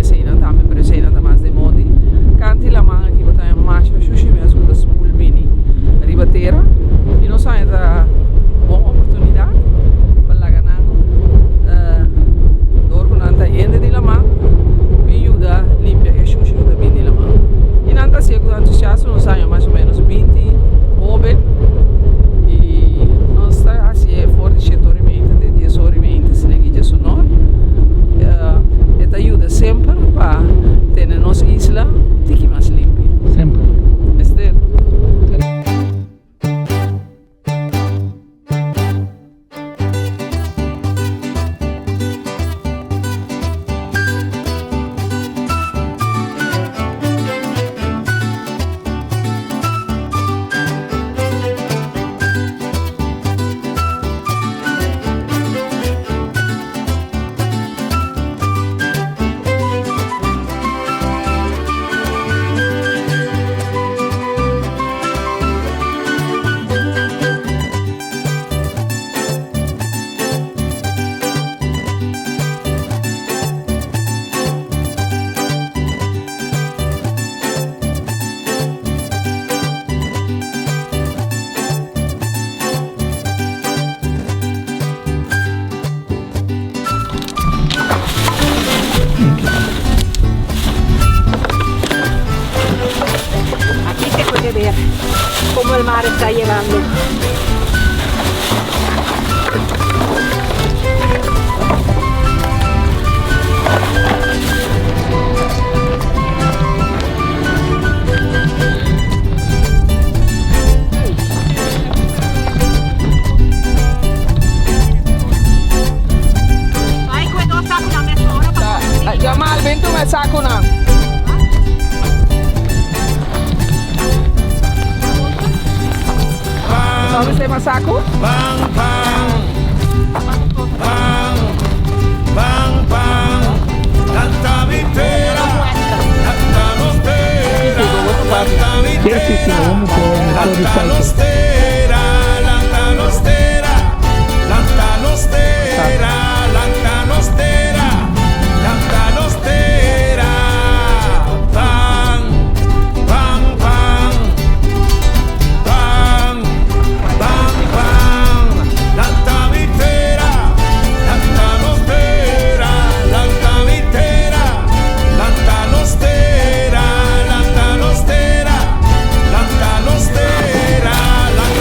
haña eseinan tambe, pero eseinan ta mas den mondi. Kanti laman aki bo ta haña masha shushi mes ku ta spul bini riba tera i nos haña ta bon oportunidat pa laga nan dor ku nan ta hende di laman bin yuda limpia e shushi ku ta bini di laman. I nan ta hasié ku entusiasmo, nos haña mas o menos binti hoben i nos ta hasié for di shete ora i meinta te dies ora i meinta asina ki dje sonor. E ta yuda semper pa tene nos isla un tiki mas limpi. Semper. Mester. Aquí se puede ver cómo el mar está llevando. Jamal, bin tuma e sakunan. Nos mester mas saku? Pan, pan, pan, pan, pan, lanta mi tera, lanta nos tera, lanta mi tera, lanta nos tera, lanta nos tera, lanta nos tera, lanta nos tera, lanta nos tera, pan, pan, pan, pan, pan, pan, lanta mi tera, lanta nos tera, lanta mi tera, lanta nos tera, lanta nos tera, lanta nos tera, lanta.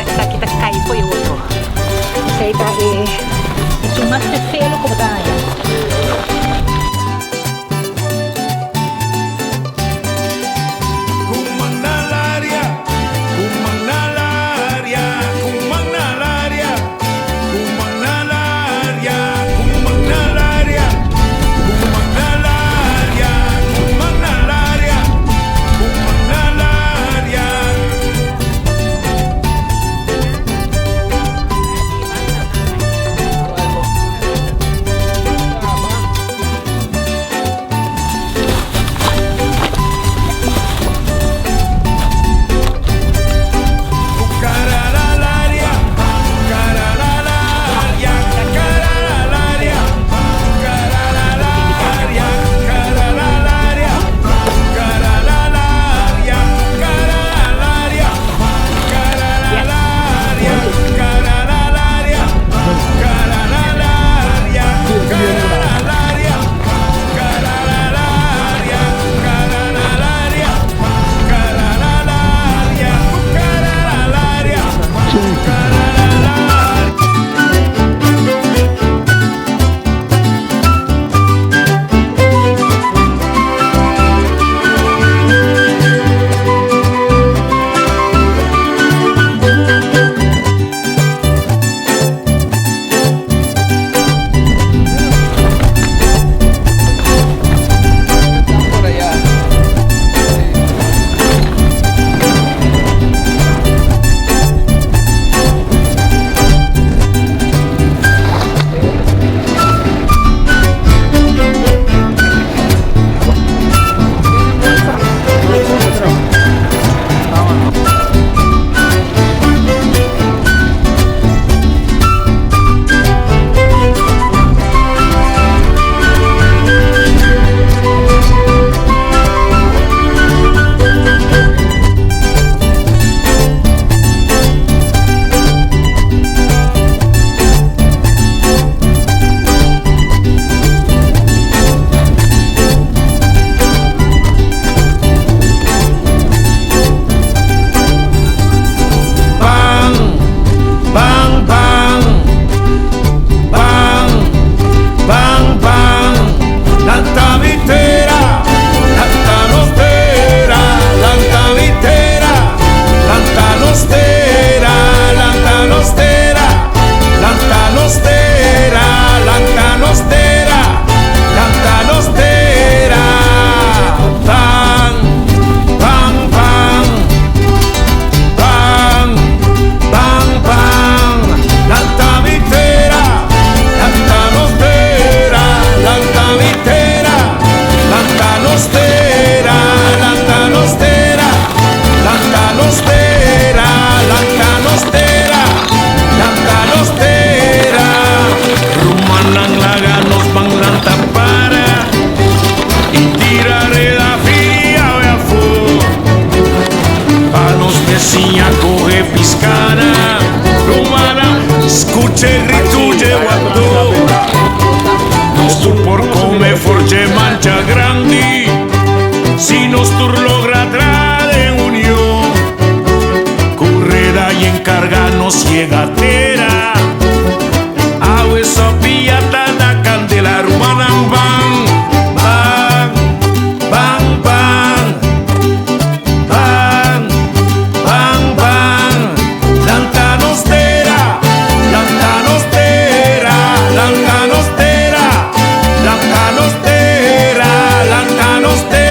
Esaki ta kai fo'i otro. Esei ta e esun mas fefelo ku bo ta haña.